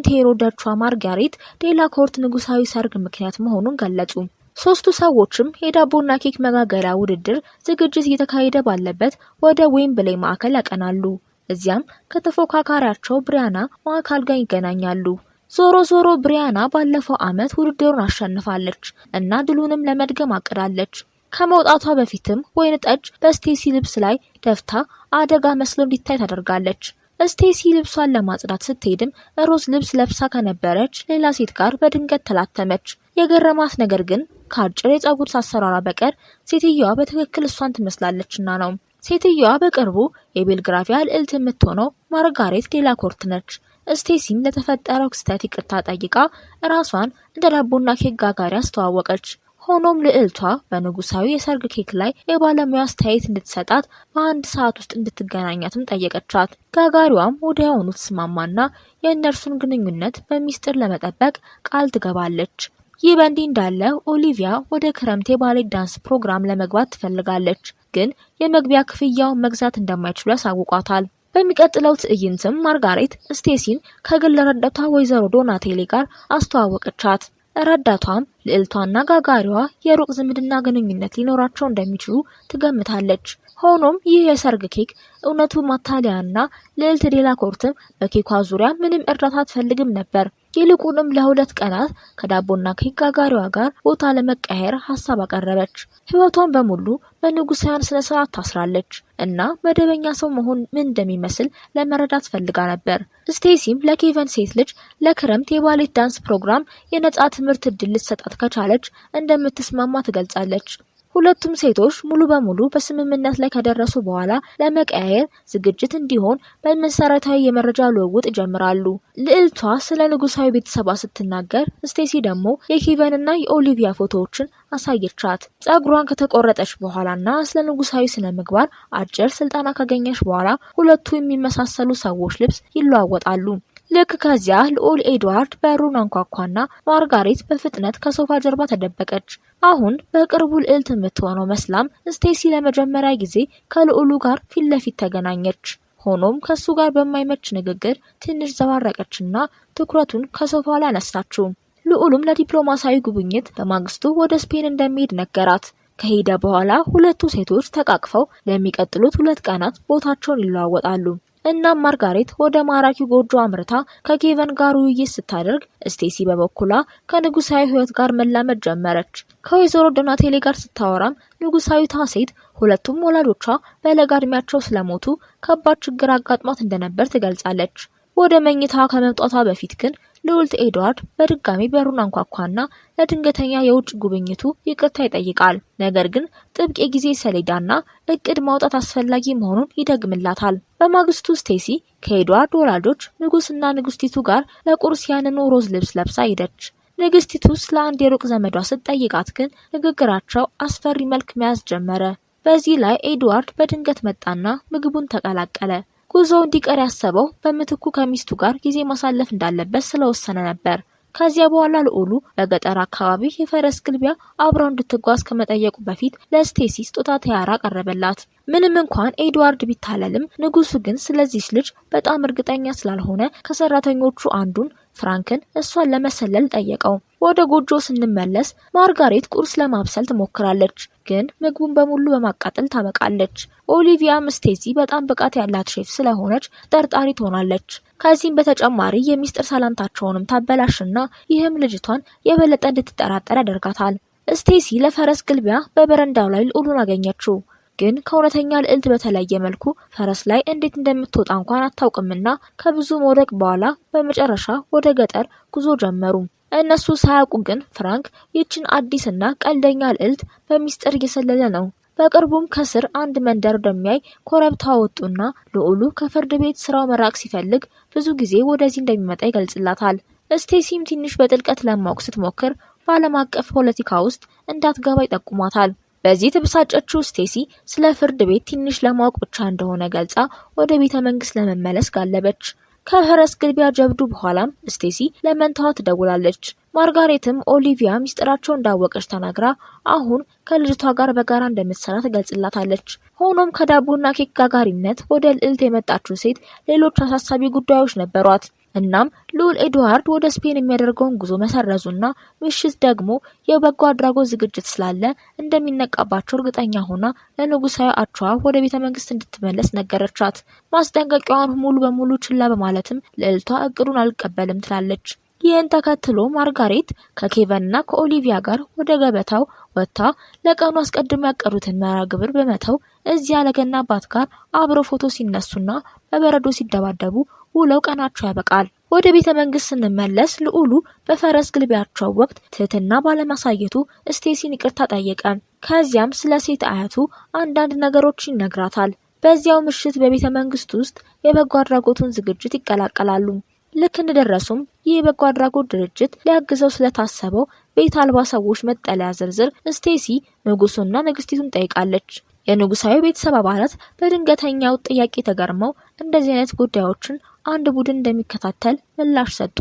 የሞንቴሮ ደቿ ማርጋሬት ዴላኮርት ንጉሳዊ ሰርግ ምክንያት መሆኑን ገለጹ። ሶስቱ ሰዎችም የዳቦና ኬክ መጋገሪያ ውድድር ዝግጅት እየተካሄደ ባለበት ወደ ዌምብሌይ ማዕከል ያቀናሉ። እዚያም ከተፎካካሪያቸው ብሪያና ማዕከል ጋር ይገናኛሉ። ዞሮ ዞሮ ብሪያና ባለፈው ዓመት ውድድሩን አሸንፋለች እና ድሉንም ለመድገም አቅዳለች። ከመውጣቷ በፊትም ወይን ጠጅ በስቴሲ ልብስ ላይ ደፍታ አደጋ መስሎ እንዲታይ ታደርጋለች። ስቴሲ ልብሷን ለማጽዳት ስትሄድም ሮዝ ልብስ ለብሳ ከነበረች ሌላ ሴት ጋር በድንገት ተላተመች። የገረማት ነገር ግን ከአጭር የፀጉር አሰራሯ በቀር ሴትየዋ በትክክል እሷን ትመስላለችና ነው። ሴትየዋ በቅርቡ የቤልግራቪያ ልዕልት የምትሆነው ማርጋሬት ዴላኮርት ነች። ስቴሲም ለተፈጠረው ክስተት ይቅርታ ጠይቃ ራሷን እንደ ዳቦና ኬክ ጋጋሪ አስተዋወቀች። ሆኖም ልዕልቷ በንጉሳዊ የሰርግ ኬክ ላይ የባለሙያ አስተያየት እንድትሰጣት በአንድ ሰዓት ውስጥ እንድትገናኛትም ጠየቀቻት። ጋጋሪዋም ወዲያውኑ ትስማማና የእነርሱን ግንኙነት በሚስጥር ለመጠበቅ ቃል ትገባለች። ይህ በእንዲህ እንዳለ ኦሊቪያ ወደ ክረምት የባሌት ዳንስ ፕሮግራም ለመግባት ትፈልጋለች፣ ግን የመግቢያ ክፍያውን መግዛት እንደማይችሉ ያሳውቋታል። በሚቀጥለው ትዕይንትም ማርጋሬት ስቴሲን ከግል ረዳቷ ወይዘሮ ዶናቴሊ ጋር አስተዋወቀቻት። ረዳቷም ልዕልቷና ጋጋሪዋ የሩቅ ዝምድና ግንኙነት ሊኖራቸው እንደሚችሉ ትገምታለች። ሆኖም ይህ የሰርግ ኬክ እውነቱ ማታለያና ልዕልት ዴላኮርትም በኬኳ ዙሪያ ምንም እርዳታ አትፈልግም ነበር። ይልቁንም ለ2 ቀናት ከዳቦና ኬክ ጋጋሪዋ ጋር ቦታ ለመቀየር ሀሳብ አቀረበች። ሕይወቷን በሙሉ በንጉሳውያን ስነ ስርዓት ታስራለች እና መደበኛ ሰው መሆን ምን እንደሚመስል ለመረዳት ፈልጋ ነበር። ስቴሲም ለኬቨን ሴት ልጅ ለክረምት የባሌት ዳንስ ፕሮግራም የነጻ ትምህርት እድል ልትሰጣት ከቻለች እንደምትስማማ ትገልጻለች። ሁለቱም ሴቶች ሙሉ በሙሉ በስምምነት ላይ ከደረሱ በኋላ ለመቀያየር ዝግጅት እንዲሆን በመሰረታዊ የመረጃ ልውውጥ ይጀምራሉ። ልዕልቷ ስለ ንጉሳዊ ቤተሰቧ ስትናገር፣ ስቴሲ ደግሞ የኬቨንና የኦሊቪያ ፎቶዎችን አሳየቻት። ጸጉሯን ከተቆረጠች በኋላና ስለ ንጉሳዊ ስነ ምግባር አጭር ስልጠና ካገኘች በኋላ ሁለቱ የሚመሳሰሉ ሰዎች ልብስ ይለዋወጣሉ። ልክ ከዚያ ልዑል ኤድዋርድ በሩን አንኳኳና ማርጋሬት በፍጥነት ከሶፋ ጀርባ ተደበቀች። አሁን በቅርቡ ልዕልት የምትሆነው መስላም ስቴሲ ለመጀመሪያ ጊዜ ከልዑሉ ጋር ፊት ለፊት ተገናኘች። ሆኖም ከሱ ጋር በማይመች ንግግር ትንሽ ዘባረቀችና ትኩረቱን ከሶፋ ላይ አነሳችው። ልዑሉም ለዲፕሎማሲያዊ ጉብኝት በማግስቱ ወደ ስፔን እንደሚሄድ ነገራት። ከሄደ በኋላ ሁለቱ ሴቶች ተቃቅፈው ለሚቀጥሉት 2 ቀናት ቦታቸውን ይለዋወጣሉ። እናም ማርጋሬት ወደ ማራኪው ጎጆ አምርታ ከኬቨን ጋር ውይይት ስታደርግ፣ ስቴሲ በበኩሏ ከንጉሳዊ ሕይወት ጋር መላመድ ጀመረች። ከወይዘሮ ዶናቴሊ ጋር ስታወራም ንጉሳዊቷ ሴት ሁለቱም ወላጆቿ በለጋ እድሜያቸው ስለሞቱ ከባድ ችግር አጋጥሟት እንደነበር ትገልጻለች። ወደ መኝታ ከመምጣቷ በፊት ግን ልዑልት ኤድዋርድ በድጋሚ በሩን አንኳኳና ለድንገተኛ የውጭ ጉብኝቱ ይቅርታ ይጠይቃል። ነገር ግን ጥብቅ የጊዜ ሰሌዳና እቅድ ማውጣት አስፈላጊ መሆኑን ይደግምላታል። በማግስቱ ስቴሲ ከኤድዋርድ ወላጆች ንጉስና ንግስቲቱ ጋር ለቁርስ ያንኑ ሮዝ ልብስ ለብሳ ሄደች። ንግስቲቱ ስለ አንድ የሩቅ ዘመዷ ስትጠይቃት ግን ንግግራቸው አስፈሪ መልክ መያዝ ጀመረ። በዚህ ላይ ኤድዋርድ በድንገት መጣና ምግቡን ተቀላቀለ። ጉዞው እንዲቀር ያሰበው በምትኩ ከሚስቱ ጋር ጊዜ ማሳለፍ እንዳለበት ስለወሰነ ነበር። ከዚያ በኋላ ልዑሉ በገጠር አካባቢ የፈረስ ግልቢያ አብረው እንድትጓዝ ከመጠየቁ በፊት ለስቴሲ ስጦታ ቲያራ ቀረበላት። ምንም እንኳን ኤድዋርድ ቢታለልም ንጉሱ ግን ስለዚች ልጅ በጣም እርግጠኛ ስላልሆነ ከሰራተኞቹ አንዱን ፍራንክን እሷን ለመሰለል ጠየቀው። ወደ ጎጆ ስንመለስ ማርጋሬት ቁርስ ለማብሰል ትሞክራለች፣ ግን ምግቡን በሙሉ በማቃጠል ታበቃለች። ኦሊቪያም ስቴሲ በጣም ብቃት ያላት ሼፍ ስለሆነች ጠርጣሪ ትሆናለች። ከዚህም በተጨማሪ የሚስጥር ሰላምታቸውንም ታበላሽና ይህም ልጅቷን የበለጠ እንድትጠራጠር ያደርጋታል። ስቴሲ ለፈረስ ግልቢያ በበረንዳው ላይ ልዑሉን አገኘችው። ግን ከእውነተኛ ልዕልት በተለየ መልኩ ፈረስ ላይ እንዴት እንደምትወጣ እንኳን አታውቅምና ከብዙ መውደቅ በኋላ በመጨረሻ ወደ ገጠር ጉዞ ጀመሩ። እነሱ ሳያውቁ ግን ፍራንክ ይህችን አዲስና ቀልደኛ ልዕልት በሚስጥር እየሰለለ ነው። በቅርቡም ከስር አንድ መንደር ወደሚያይ ኮረብታ ወጡና ልዑሉ ከፍርድ ቤት ስራው መራቅ ሲፈልግ ብዙ ጊዜ ወደዚህ እንደሚመጣ ይገልጽላታል። ስቴሲም ትንሽ በጥልቀት ለማወቅ ስትሞክር በዓለም አቀፍ ፖለቲካ ውስጥ እንዳትገባ ይጠቁማታል። በዚህ የተበሳጨችው ስቴሲ ስለ ፍርድ ቤት ትንሽ ለማወቅ ብቻ እንደሆነ ገልጻ ወደ ቤተ መንግስት ለመመለስ ጋለበች። ከፈረስ ግልቢያ ጀብዱ በኋላም ስቴሲ ለመንታዋ ትደውላለች። ማርጋሬትም ኦሊቪያ ሚስጥራቸው እንዳወቀች ተናግራ አሁን ከልጅቷ ጋር በጋራ እንደምትሰራ ትገልጽላታለች። ሆኖም ከዳቦና ኬክ ጋጋሪነት ወደ ልዕልት የመጣችው ሴት ሌሎች አሳሳቢ ጉዳዮች ነበሯት። እናም ልዑል ኤድዋርድ ወደ ስፔን የሚያደርገውን ጉዞ መሰረዙና ምሽት ደግሞ የበጎ አድራጎት ዝግጅት ስላለ እንደሚነቃባቸው እርግጠኛ ሆና ለንጉሳዊ አቻዋ ወደ ቤተ መንግስት እንድትመለስ ነገረቻት። ማስጠንቀቂያዋን ሙሉ በሙሉ ችላ በማለትም ልዕልቷ እቅዱን አልቀበልም ትላለች። ይህን ተከትሎ ማርጋሬት ከኬቨንና ከኦሊቪያ ጋር ወደ ገበታው ወጥታ ለቀኑ አስቀድሞ ያቀዱትን መርሃ ግብር በመተው እዚያ ለገና አባት ጋር አብረው ፎቶ ሲነሱና በበረዶ ሲደባደቡ ውለው ቀናቸው ያበቃል። ወደ ቤተ መንግስት ስንመለስ ልዑሉ በፈረስ ግልቢያቸው ወቅት ትህትና ባለማሳየቱ ስቴሲን ይቅርታ ጠየቀ። ከዚያም ስለ ሴት አያቱ አንዳንድ ነገሮች ይነግራታል። በዚያው ምሽት በቤተ መንግስት ውስጥ የበጎ አድራጎቱን ዝግጅት ይቀላቀላሉ። ልክ እንደደረሱም ይህ የበጎ አድራጎት ድርጅት ሊያግዘው ስለታሰበው ቤት አልባ ሰዎች መጠለያ ዝርዝር ስቴሲ ንጉሱና ንግስቲቱን ጠይቃለች። የንጉሳዊ ቤተሰብ አባላት በድንገተኛው ጥያቄ ተገርመው እንደዚህ አይነት ጉዳዮችን አንድ ቡድን እንደሚከታተል ምላሽ ሰጡ።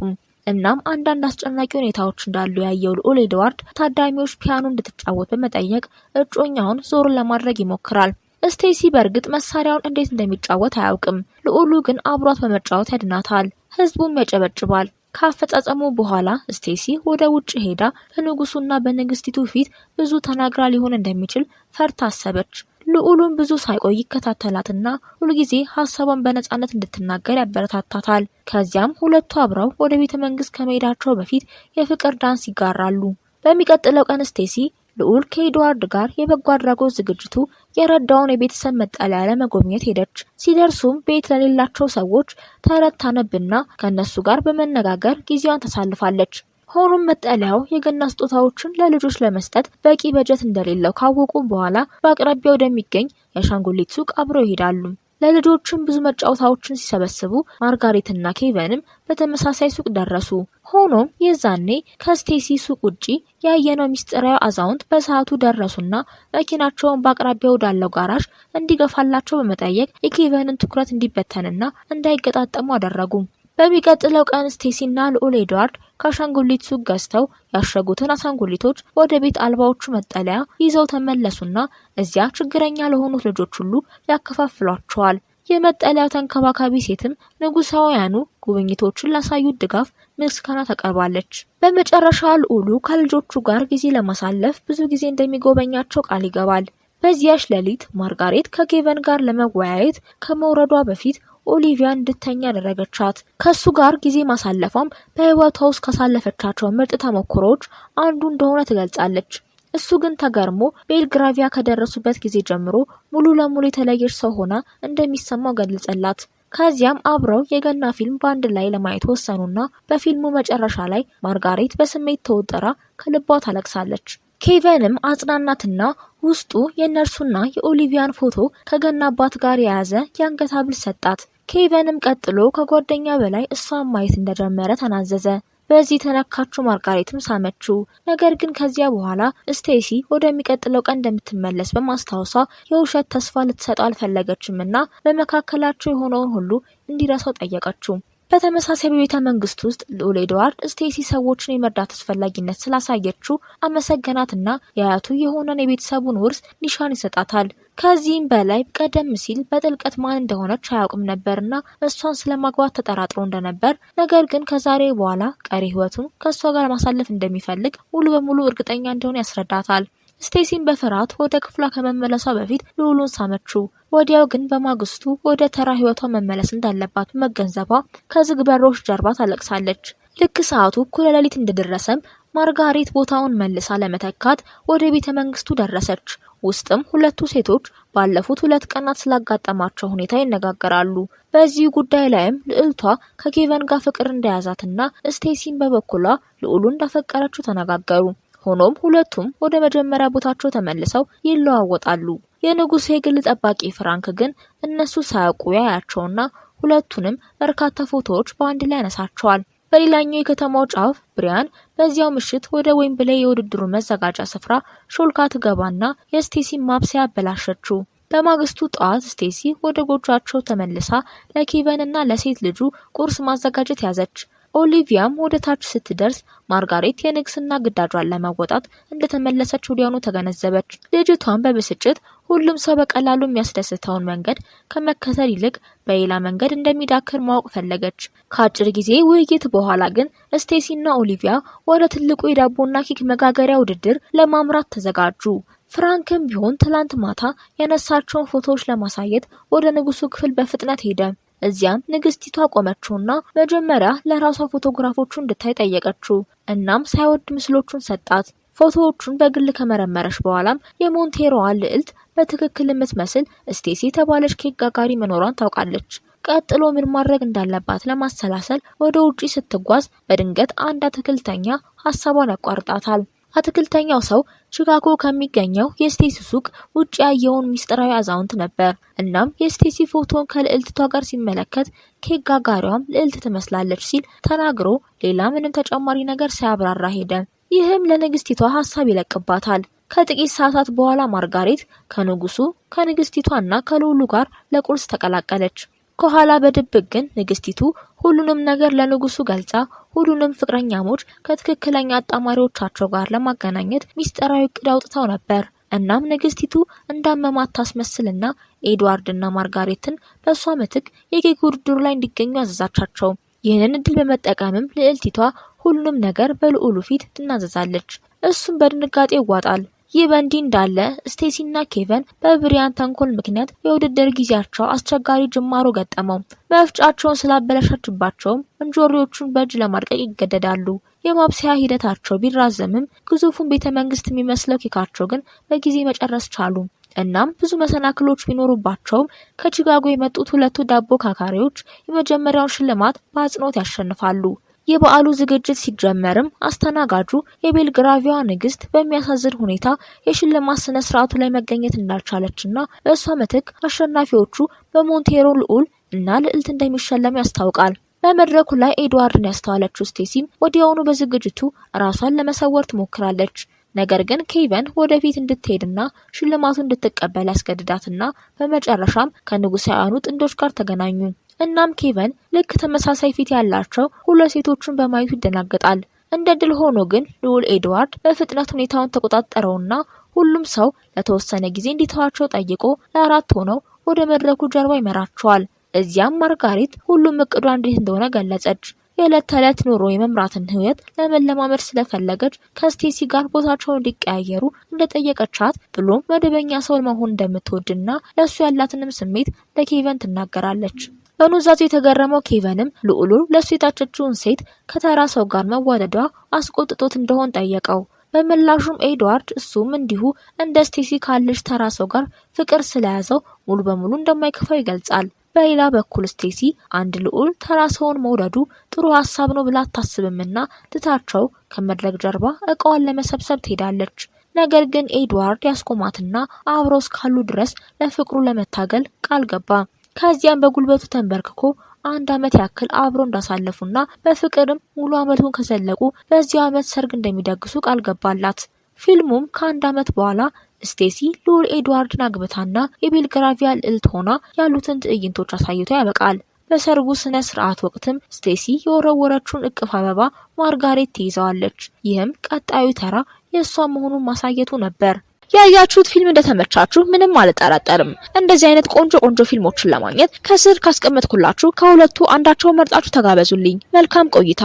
እናም አንዳንድ አስጨናቂ ሁኔታዎች እንዳሉ ያየው ልዑል ኤድዋርድ ታዳሚዎች ፒያኖ እንድትጫወት በመጠየቅ እጮኛውን ዞር ለማድረግ ይሞክራል። ስቴሲ በእርግጥ መሳሪያውን እንዴት እንደሚጫወት አያውቅም። ልዑሉ ግን አብሯት በመጫወት ያድናታል። ህዝቡም ያጨበጭባል። ከአፈጻጸሙ በኋላ ስቴሲ ወደ ውጭ ሄዳ በንጉሱና በንግስቲቱ ፊት ብዙ ተናግራ ሊሆን እንደሚችል ፈርታ አሰበች። ልዑሉን ብዙ ሳይቆይ ይከታተላትና ሁልጊዜ ሀሳቧን በነጻነት እንድትናገር ያበረታታታል። ከዚያም ሁለቱ አብረው ወደ ቤተ መንግስት ከመሄዳቸው በፊት የፍቅር ዳንስ ይጋራሉ። በሚቀጥለው ቀን ስቴሲ ልዑል ከኤድዋርድ ጋር የበጎ አድራጎት ዝግጅቱ የረዳውን የቤተሰብ መጠለያ ለመጎብኘት ሄደች። ሲደርሱም ቤት ለሌላቸው ሰዎች ተረት ታነብና ከእነሱ ጋር በመነጋገር ጊዜዋን ታሳልፋለች። ሆኖም መጠለያው የገና ስጦታዎችን ለልጆች ለመስጠት በቂ በጀት እንደሌለው ካወቁ በኋላ በአቅራቢያው ወደሚገኝ የአሻንጉሊት ሱቅ አብረው ይሄዳሉ። ለልጆችም ብዙ መጫወታዎችን ሲሰበስቡ ማርጋሬትና ኬቨንም በተመሳሳይ ሱቅ ደረሱ። ሆኖም የዛኔ ከስቴሲ ሱቅ ውጪ ያየነው ሚስጥራዊ አዛውንት በሰዓቱ ደረሱና መኪናቸውን በአቅራቢያው ወዳለው ጋራዥ እንዲገፋላቸው በመጠየቅ የኬቨንን ትኩረት እንዲበተንና እንዳይገጣጠሙ አደረጉ። በሚቀጥለው ቀን ስቴሲና ልዑል ኤድዋርድ ከአሻንጉሊት ሱቅ ገዝተው ያሸጉትን አሻንጉሊቶች ወደ ቤት አልባዎቹ መጠለያ ይዘው ተመለሱና እዚያ ችግረኛ ለሆኑት ልጆች ሁሉ ያከፋፍሏቸዋል። የመጠለያው ተንከባካቢ ሴትም ንጉሳውያኑ ጉብኝቶችን ላሳዩት ድጋፍ ምስጋና ታቀርባለች። በመጨረሻ ልዑሉ ከልጆቹ ጋር ጊዜ ለማሳለፍ ብዙ ጊዜ እንደሚጎበኛቸው ቃል ይገባል። በዚያች ሌሊት ማርጋሬት ከኬቨን ጋር ለመወያየት ከመውረዷ በፊት ኦሊቪያን እንድተኛ ያደረገቻት። ከሱ ጋር ጊዜ ማሳለፏም በህይወቷ ውስጥ ካሳለፈቻቸው ምርጥ ተሞክሮዎች አንዱ እንደሆነ ትገልጻለች። እሱ ግን ተገርሞ ቤልግራቪያ ከደረሱበት ጊዜ ጀምሮ ሙሉ ለሙሉ የተለየች ሰው ሆና እንደሚሰማው ገለጸላት። ከዚያም አብረው የገና ፊልም በአንድ ላይ ለማየት ወሰኑና በፊልሙ መጨረሻ ላይ ማርጋሬት በስሜት ተወጥራ ከልቧ ታለቅሳለች። ኬቨንም አጽናናትና ውስጡ የእነርሱና የኦሊቪያን ፎቶ ከገና አባት ጋር የያዘ የአንገት ሐብል ሰጣት። ኬቨንም ቀጥሎ ከጓደኛ በላይ እሷን ማየት እንደጀመረ ተናዘዘ። በዚህ የተነካችው ማርጋሬትም ሳመችው። ነገር ግን ከዚያ በኋላ ስቴሲ ወደሚቀጥለው ቀን እንደምትመለስ በማስታወሷ የውሸት ተስፋ ልትሰጠው አልፈለገችም እና በመካከላቸው የሆነውን ሁሉ እንዲረሳው ጠየቀችው። በተመሳሳይ በቤተ መንግስት ውስጥ ልዑል ኤድዋርድ ስቴሲ ሰዎችን የመርዳት አስፈላጊነት ስላሳየችው አመሰገናትና የአያቱ የሆነን የቤተሰቡን ውርስ ኒሻን ይሰጣታል። ከዚህም በላይ ቀደም ሲል በጥልቀት ማን እንደሆነች አያውቅም ነበርና እሷን ስለማግባት ተጠራጥሮ እንደነበር፣ ነገር ግን ከዛሬ በኋላ ቀሪ ህይወቱን ከእሷ ጋር ማሳለፍ እንደሚፈልግ ሙሉ በሙሉ እርግጠኛ እንደሆነ ያስረዳታል። ስቴሲን በፍርሃት ወደ ክፍሏ ከመመለሷ በፊት ልዑሉን ሳመችው። ወዲያው ግን በማግስቱ ወደ ተራ ህይወቷ መመለስ እንዳለባት መገንዘቧ ከዝግ በሮች ጀርባ ታለቅሳለች። ልክ ሰዓቱ እኩለ ሌሊት እንደደረሰም ማርጋሬት ቦታውን መልሳ ለመተካት ወደ ቤተ መንግስቱ ደረሰች። ውስጥም ሁለቱ ሴቶች ባለፉት 2 ቀናት ስላጋጠማቸው ሁኔታ ይነጋገራሉ። በዚህ ጉዳይ ላይም ልዕልቷ ከኬቨን ጋር ፍቅር እንደያዛትና ስቴሲን በበኩሏ ልዑሉ እንዳፈቀረችው ተነጋገሩ። ሆኖም ሁለቱም ወደ መጀመሪያ ቦታቸው ተመልሰው ይለዋወጣሉ። የንጉሱ የግል ጠባቂ ፍራንክ ግን እነሱ ሳያውቁ ያያቸውና ሁለቱንም በርካታ ፎቶዎች በአንድ ላይ ያነሳቸዋል። በሌላኛው የከተማው ጫፍ ብሪያን በዚያው ምሽት ወደ ዌምብሌይ የውድድሩ መዘጋጃ ስፍራ ሾልካ ትገባና የስቴሲ ማብሰያ አበላሸችው። በማግስቱ ጠዋት ስቴሲ ወደ ጎጇቸው ተመልሳ ለኬቨን እና ለሴት ልጁ ቁርስ ማዘጋጀት ያዘች። ኦሊቪያም ወደ ታች ስትደርስ ማርጋሬት የንግስና ግዳጇን ለመወጣት እንደተመለሰች ወዲያውኑ ተገነዘበች። ልጅቷን በብስጭት ሁሉም ሰው በቀላሉ የሚያስደስተውን መንገድ ከመከተል ይልቅ በሌላ መንገድ እንደሚዳክር ማወቅ ፈለገች። ከአጭር ጊዜ ውይይት በኋላ ግን ስቴሲና ኦሊቪያ ወደ ትልቁ የዳቦና ኬክ መጋገሪያ ውድድር ለማምራት ተዘጋጁ። ፍራንክም ቢሆን ትላንት ማታ ያነሳቸውን ፎቶዎች ለማሳየት ወደ ንጉሱ ክፍል በፍጥነት ሄደ። እዚያም ንግስቲቷ ቆመችውና መጀመሪያ ለራሷ ፎቶግራፎቹን እንድታይ ጠየቀችው። እናም ሳይወድ ምስሎቹን ሰጣት። ፎቶዎቹን በግል ከመረመረች በኋላም የሞንቴሮዋን ልዕልት በትክክል የምትመስል ስቴሲ የተባለች ኬክ ጋጋሪ መኖሯን ታውቃለች። ቀጥሎ ምን ማድረግ እንዳለባት ለማሰላሰል ወደ ውጪ ስትጓዝ በድንገት አንድ አትክልተኛ ሀሳቧን ያቋርጣታል። አትክልተኛው ሰው ቺካጎ ከሚገኘው የስቴሲ ሱቅ ውጭ ያየውን ሚስጥራዊ አዛውንት ነበር። እናም የስቴሲ ፎቶን ከልዕልትቷ ጋር ሲመለከት ኬክ ጋጋሪዋም ልዕልት ትመስላለች ሲል ተናግሮ ሌላ ምንም ተጨማሪ ነገር ሳያብራራ ሄደ። ይህም ለንግስቲቷ ሀሳብ ይለቅባታል። ከጥቂት ሰዓታት በኋላ ማርጋሬት ከንጉሱ፣ ከንግስቲቷና ከልዑሉ ጋር ለቁርስ ተቀላቀለች። ከኋላ በድብቅ ግን ንግስቲቱ ሁሉንም ነገር ለንጉሱ ገልጻ ሁሉንም ፍቅረኛሞች ከትክክለኛ አጣማሪዎቻቸው ጋር ለማገናኘት ሚስጥራዊ እቅድ አውጥተው ነበር። እናም ንግስቲቱ እንዳመማት ታስመስልና ኤድዋርድና ማርጋሬትን በእሷ ምትክ የኬክ ውድድሩ ላይ እንዲገኙ አዘዛቻቸው። ይህንን እድል በመጠቀምም ልዕልቲቷ ሁሉንም ነገር በልዑሉ ፊት ትናዘዛለች። እሱም በድንጋጤ ይዋጣል። ይህ በእንዲህ እንዳለ ስቴሲና ኬቨን በብሪያን ተንኮል ምክንያት የውድድር ጊዜያቸው አስቸጋሪ ጅማሮ ገጠመው። መፍጫቸውን ስላበላሻችባቸውም እንጆሪዎቹን በእጅ ለማድቀቅ ይገደዳሉ። የማብሰያ ሂደታቸው ቢራዘምም ግዙፉን ቤተ መንግስት የሚመስለው ኬካቸው ግን በጊዜ መጨረስ ቻሉ። እናም ብዙ መሰናክሎች ቢኖሩባቸውም ከቺካጎ የመጡት ሁለቱ ዳቦ ጋጋሪዎች የመጀመሪያውን ሽልማት በአጽንኦት ያሸንፋሉ። የበዓሉ ዝግጅት ሲጀመርም አስተናጋጁ የቤልግራቪያ ንግስት በሚያሳዝን ሁኔታ የሽልማት ስነ ስርዓቱ ላይ መገኘት እንዳልቻለችና በእሷ ምትክ አሸናፊዎቹ በሞንቴሮ ልዑል እና ልዕልት እንደሚሸለሙ ያስታውቃል። በመድረኩ ላይ ኤድዋርድን ያስተዋለችው ስቴሲም ወዲያውኑ በዝግጅቱ ራሷን ለመሰወር ትሞክራለች። ነገር ግን ኬቨን ወደፊት እንድትሄድና ሽልማቱን እንድትቀበል ያስገድዳትና በመጨረሻም ከንጉሳውያኑ ጥንዶች ጋር ተገናኙ። እናም ኬቨን ልክ ተመሳሳይ ፊት ያላቸው ሁለት ሴቶችን በማየቱ ይደናገጣል። እንደ ድል ሆኖ ግን ልዑል ኤድዋርድ በፍጥነት ሁኔታውን ተቆጣጠረውና ሁሉም ሰው ለተወሰነ ጊዜ እንዲተዋቸው ጠይቆ ለአራት ሆነው ወደ መድረኩ ጀርባ ይመራቸዋል። እዚያም ማርጋሪት ሁሉም እቅዷ እንዴት እንደሆነ ገለጸች። የዕለት ተዕለት ኑሮ የመምራትን ህይወት ለመለማመድ ስለፈለገች ከስቴሲ ጋር ቦታቸውን እንዲቀያየሩ እንደጠየቀቻት ብሎም መደበኛ ሰው መሆን እንደምትወድና ለእሱ ያላትንም ስሜት ለኬቨን ትናገራለች። በኑዛዜው የተገረመው ኬቨንም ልዑሉ ለእሱ የታጨችውን ሴት ከተራ ሰው ጋር መዋደዷ አስቆጥቶት እንደሆን ጠየቀው። በምላሹም ኤድዋርድ እሱም እንዲሁ እንደ ስቴሲ ካለች ተራ ሰው ጋር ፍቅር ስለያዘው ሙሉ በሙሉ እንደማይከፋው ይገልጻል። በሌላ በኩል ስቴሲ አንድ ልዑል ተራ ሰውን መውደዱ ጥሩ ሀሳብ ነው ብላ አታስብምና ትታቸው ከመድረክ ጀርባ እቃዋን ለመሰብሰብ ትሄዳለች። ነገር ግን ኤድዋርድ ያስቆማትና አብረው እስካሉ ድረስ ለፍቅሩ ለመታገል ቃል ገባ። ከዚያም በጉልበቱ ተንበርክኮ አንድ ዓመት ያክል አብሮ እንዳሳለፉና በፍቅርም ሙሉ ዓመቱን ከዘለቁ በዚያው ዓመት ሰርግ እንደሚደግሱ ቃል ገባላት። ፊልሙም ከአንድ ዓመት በኋላ ስቴሲ ልዑል ኤድዋርድን አግብታና የቤልግራቪያ ልዕልት ሆና ያሉትን ትዕይንቶች አሳይቶ ያበቃል። በሰርጉ ስነ ስርዓት ወቅትም ስቴሲ የወረወረችውን እቅፍ አበባ ማርጋሬት ትይዘዋለች። ይህም ቀጣዩ ተራ የእሷ መሆኑን ማሳየቱ ነበር። ያያችሁት ፊልም እንደተመቻችሁ ምንም አልጠራጠርም። እንደዚህ አይነት ቆንጆ ቆንጆ ፊልሞችን ለማግኘት ከስር ካስቀመጥኩላችሁ ከሁለቱ አንዳቸውን መርጣችሁ ተጋበዙልኝ። መልካም ቆይታ።